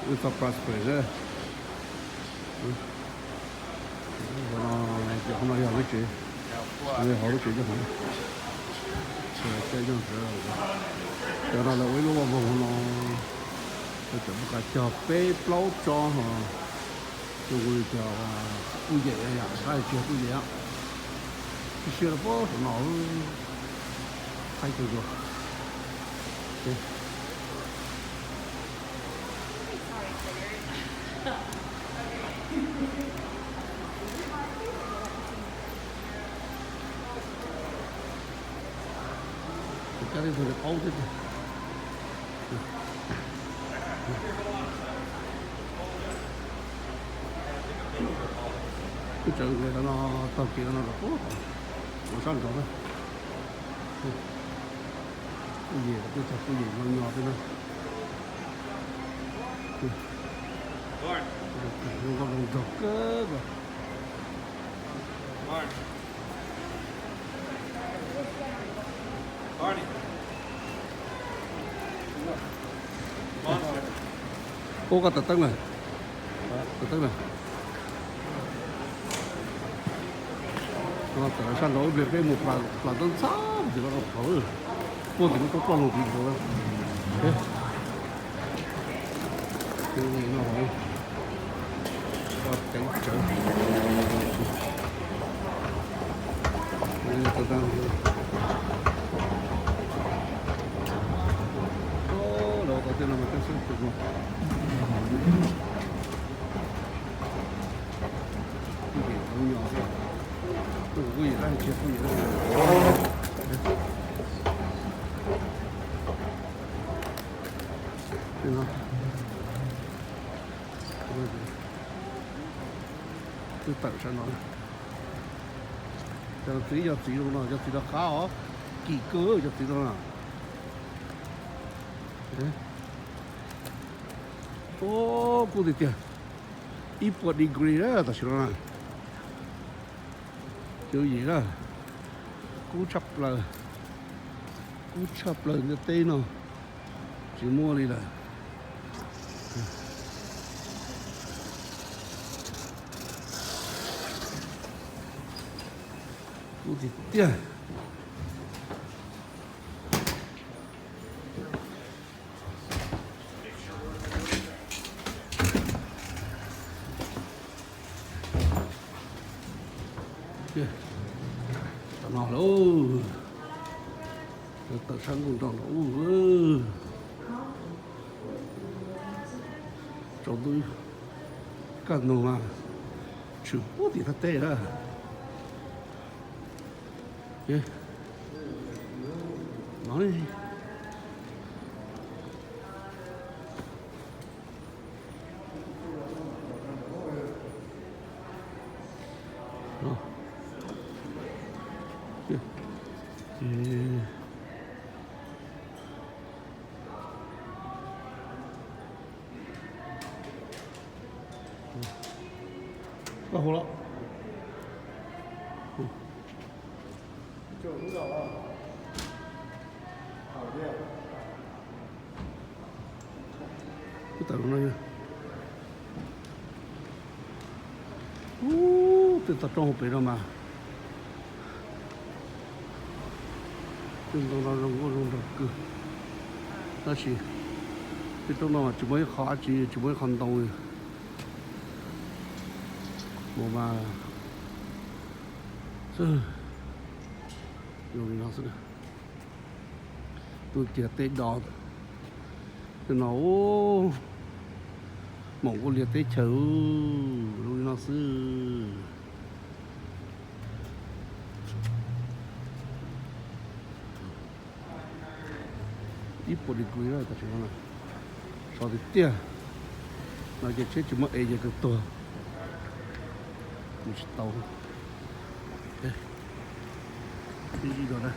Wb txog Price Place, qhov no yog lub tsev, hauv lub tsev coj hauv, cov no lawv ua ib lub vaj voog no, cov mus kav cog peb plaub tsob ho, zoo li cov kuj yem, sab tsis yog kuj yem, tib siab rau puag saum no, thaij kawg nkaus. Cab tej tug niam qaub thiab tiag. Wb tseem nkag qhov no, taug kev qhov no rau puag tom sab nraud na. Kuj yem, tej tsob kuj yem nyo nyo xwb na. Zoo nkauj zoo nraug kawg nkaus. Ub, koj tawm teeb lawm. Tawm teeb lawm. Tawm sab nraud ib pliag peb mus plas ntxhab ntxhab tim no rau hauv, puag tim lub roob ploj loo tim nraud. Ceev tsawv. Lawv tau tej no mas peb xeeb tus no. Kuj yem tau nyo xwb. Kuj yem dab tsi kuj yem. Tej no, twb tawm sab no. Cov txiv, cov txiv zoo no, cov txiv no qab os, kim kawg cov txiv no na. Ub, kub tiag tiag, ib puas degree na tam sim no na. Cov yim na, kub tshaj plaws, kub tshaj plaws ntiaj teb no, tsis muaj li lawm. Kub tiag tiag. Tam no lawm, tawm sab nkuj nrog no ub, tsaus ntuj kaj ntug mas tshwm puag tim thaj teb na. No li. Koj hu los. Ub, tawm no yog. Ub, tej tog roob hauv pem no mas, tej ntoo no zoo nkauj zoo nraug kawg. Tab sis tej roob no mas tsis muaj ib qho dab tsi, tsis muaj ib qho ntoo li. Mus mas xwb, zoo li no xwb. Tuaj kiag teb do, tej no ub, moom kuj liag teb chaws zoo li no xwb. Ib puas degree tam sim no, sov tiag tiag. No ces tsheb tsis muaj es ces kawg tuag, mus tsis tau. Ib zib dua na.